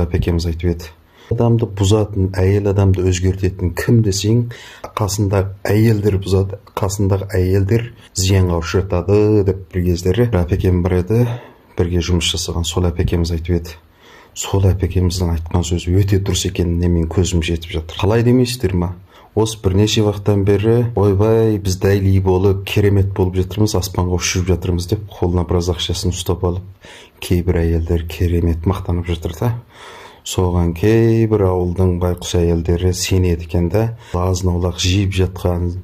Әпекеміз айтып еді: адамды бұзатын, әйел адамды өзгертетін кім десең, қасындағы әйелдер бұзады, қасындағы әйелдер зиянға ұшыратады деп. Бір кездері бір әпекем бар еді, бірге жұмыс жасаған, сол әпекеміз айтып еді. Сол әпекеміздің айтқан сөзі өте дұрыс екеніне мен көзім жетіп жатыр. Қалай демейсіздер ма? Осы бірнеше уақыттан бері ойбай, біз дәйли болып, керемет болып жатырмыз, аспанға ұшып жатырмыз деп, қолына біраз ақшасын ұстап алып, кейбір әйелдер керемет мақтанып жатыр да. Соған кейбір ауылдың байқұс әйелдері сенеді екен да, азын аулақ жиып жатқан,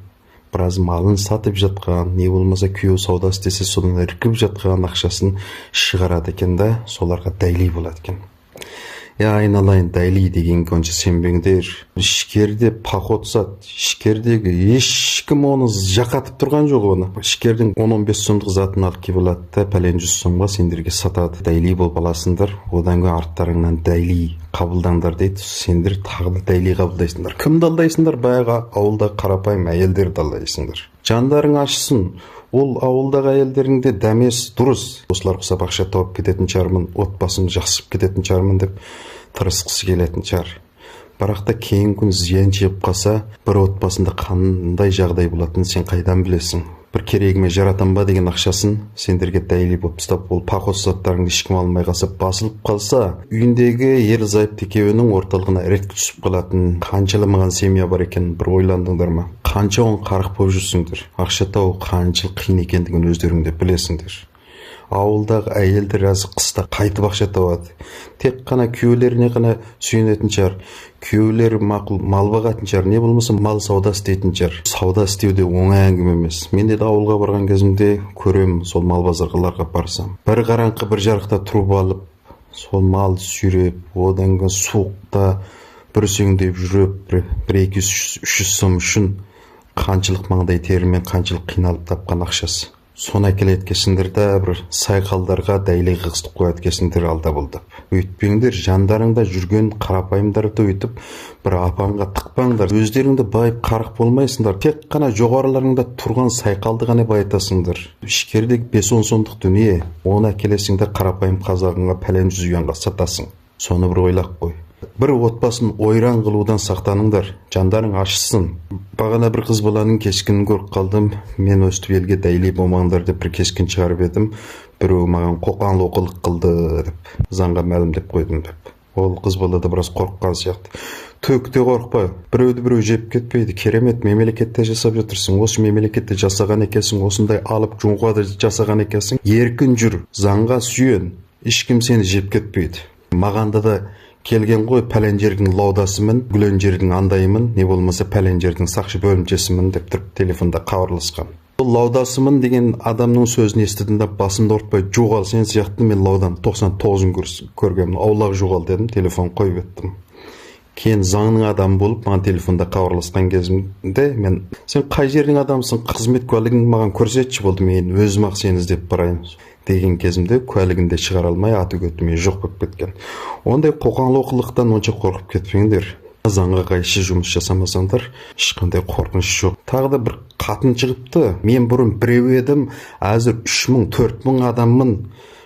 біраз малын сатып жатқан, не болмаса күйеу сауда істесе, содан іркіп жатқан ақшасын шығарады екен да, соларға дәйли болады екен. Е, айналайын, дәйли дегенге онша сенбеңдер. Ішкерде поход зат, ішкердегі ешкім оны жақатып тұрған жоқ. Оны ішкердің 10-15 сомдық затын алып келіп алады да, пәлен жүз сомға сендерге сатады. Дәйли болып аласыңдар, одан кейін арттарыңнан дәйли қабылдаңдар дейді. Сендер тағы да дәйли қабылдайсыңдар. Кімді алдайсыңдар? Баяғы ауылдағы қарапайым әйелдерді алдайсыңдар. Жандарың ашысын. Ол ауылдағы әйелдердің де дәмесі дұрыс, осылар құсап ақша тауып кететін шығармын, отбасым жақсы кететін шығармын деп тырысқысы келетін шығар. Бірақ та кейін күн зиян жеп қалса, бір отбасында қандай жағдай болатынын сен қайдан білесің? Бір керегіме жаратам ба деген ақшасын сендерге дәйли болып ұстап, ол поход заттарыңды ешкім алмай қалса, басылып қалса, үйіндегі ерлі зайыпты екеуінің орталығына іріткі түсіп қалатын қаншаламаған семья бар екенін бір ойландыңдар ма? Қанша оң қарық болып жүрсіңдер? Ақша табу қаншалық қиын екендігін өздерің де білесіңдер. Ауылдағы әйелдер қазір қыста қайтып ақша табады? Тек қана күйеулеріне ғана сүйенетін шығар. Күйеулері мақұл, мал бағатын шығар, не болмаса мал сауда істейтін шығар. Сауда істеу де оңай әңгіме емес. Мен де ауылға барған кезімде көремін, сол мал базарларға барсам, бір қараңғы, бір жарықта тұрып алып, сол малды сүйреп, одан кейін суықта бүрсеңдеп жүріп, бір 200, 300 сом үшін қаншалық маңдай терімен, қаншалық қиналып тапқан ақшасы, соны әкеледі екенсіңдер да, бір сайқалдарға дәйлей қылғызып қояды екенсіңдер алда бұлдап. Өйтпеңдер, жандарыңда жүрген қарапайымдарды өйтіп бір апанға тықпаңдар. Өздеріңді байып қарық болмайсыңдар, тек қана жоғарыларыңда тұрған сайқалды ғана байытасыңдар. Ішкерідегі 5-10 сомдық дүние, оны әкелесің де, қарапайым қазағыңа пәлен жүз юанға сатасың. Соны бір ойлап қой. Бір отбасын ойран қылудан сақтаныңдар, жандарың ашысын. Бағана бір қыз баланың кескінін көріп қалдым. Мен өстіп елге дәйли болмаңдар деп бір кескін шығарып едім, біреу маған қоқан лоқылық қылды деп, заңға мәлімдеп қойдым деп. Ол қыз бала да біраз қорыққан сияқты. Түк те қорықпа, біреуді біреу жеп кетпейді. Керемет мемлекетте жасап жатырсың, осы мемлекетте жасаған екенсің, осындай алып жоңғада жасаған екенсің. Еркін жүр, заңға сүйен, ешкім сені жеп кетпейді. Мағанда да келген ғой, пәлен жердің лаудасымын, гүлен жердің андайымын, не болмаса пәлен жердің сақшы бөлімшесімін деп тұрып телефонда хабарласқан. Бұл лаудасымын деген адамның сөзін естідім да, басымды ауыртпай, жоғал, сен сияқты мен лаудан 99-ын көргенмін, аулақ жоғал дедім, телефон қойып еттім. Кейін заңның адамы болып маған телефонда хабарласқан кезімде мен: «Сен қай жердің адамысың, қызмет куәлігіңді маған көрсетші, болды, мен өзім ақ сені іздеп барайын», – деген кезімде куәлігін де шығара алмай, аты көтіме жоқ болып кеткен. Ондай қоқан-лоқылықтан онша қорқып кетпеңдер. Заңға қайшы жұмыс жасамасаңдар, ешқандай қорқыныш жоқ. Тағы да бір қатын шығыпты: «Мен бұрын біреу едім, әзір 3000, 4000 адаммын,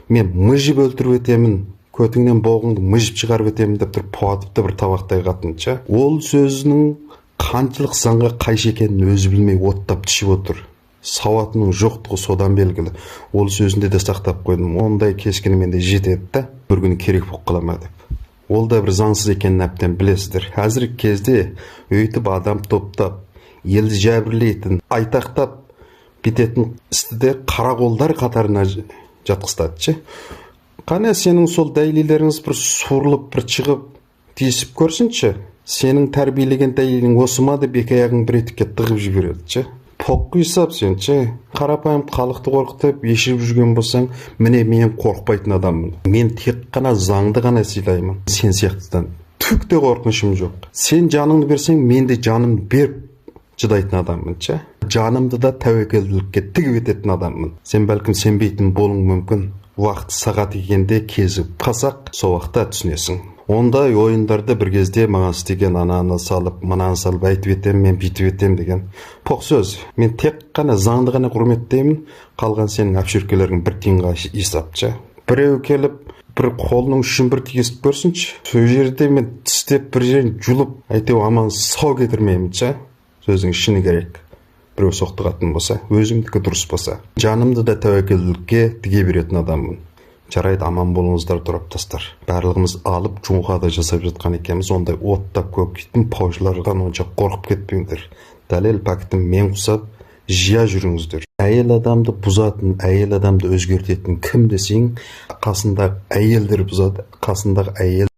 мен мыжып өлтіріп өтемін, көтіңнен боғыңды мыжып шығарып өтемін», – деп тұрып қуатыпты бір табақтай қатынша. Ол сөзінің қаншалық заңға қайшы екенін өзі білмей оттап түсіп отыр. Сауатының жоқтығы содан белгілі. Ол сөзінде де сақтап қойдым, ондай кескіні менде жетеді да, бір күні керек болып қала ма деп. Ол да бір заңсыз екенін әбден білесіздер. Қазіргі кезде өйтіп адам топтап, елді жәбірлейтін, айтақтап кететін істі де қара қолдар қатарына жатқызады ше. Қане, сенің сол дәлелдеріңіз бір суырылып, бір шығып тиісіп көрсінші, сенің тәрбиелеген дәлелің осы ма деп, екі аяғың бір етікке тығып жібереді ше. Поқ сен ше, қарапайым халықты қорқытып ешіріп жүрген болсаң, міне, мен қорықпайтын адаммын. Мен тек қана заңды ғана сыйлаймын. Сен сияқтыдан түк те қорқынышым жоқ. Сен жаныңды берсең, мен де жанымды беріп шыдайтын адаммын ше. Жанымды да тәуекелділікке тігіп ететін адаммын. Сен бәлкім сенбейтін болуың мүмкін. Уақыт сағаты келгенде кезігіп қалсақ, сол уақытта түсінесің. Ондай ойындарды бір кезде маған істеген, ананы салып, мынаны салып, айтып етемін, мен бүйтіп етемін деген поқ сөз. Мен тек қана заңды ғана құрметтеймін, қалған сенің әпшеркелерің бір тиынға есап ше. Біреу келіп Бір қолының ұшын бір тигізіп көрсінші. Сол жерде мен тістеп, бір жерін жұлып, әйтеуір аман сау кетірмеймін ше. Сөздің шыны керек. Біреу соқтығатын болса, өзімдікі дұрыс болса, жанымды да тәуекелдікке тіге беретін адаммын. Жарайды, аман болыңыздар, тораптастар. Барлығымыз алып жоңғада жасап жатқан екенбіз. Ондай оттап көктің паужылардан онша қорқып кетпеңдер. Дәлел пактін мен құсап жия жүріңіздер. Әйел адамды бұзатын, әйел адамды өзгертетін кім десең, қасындағы әйелдер бұзады, қасындағы әйел.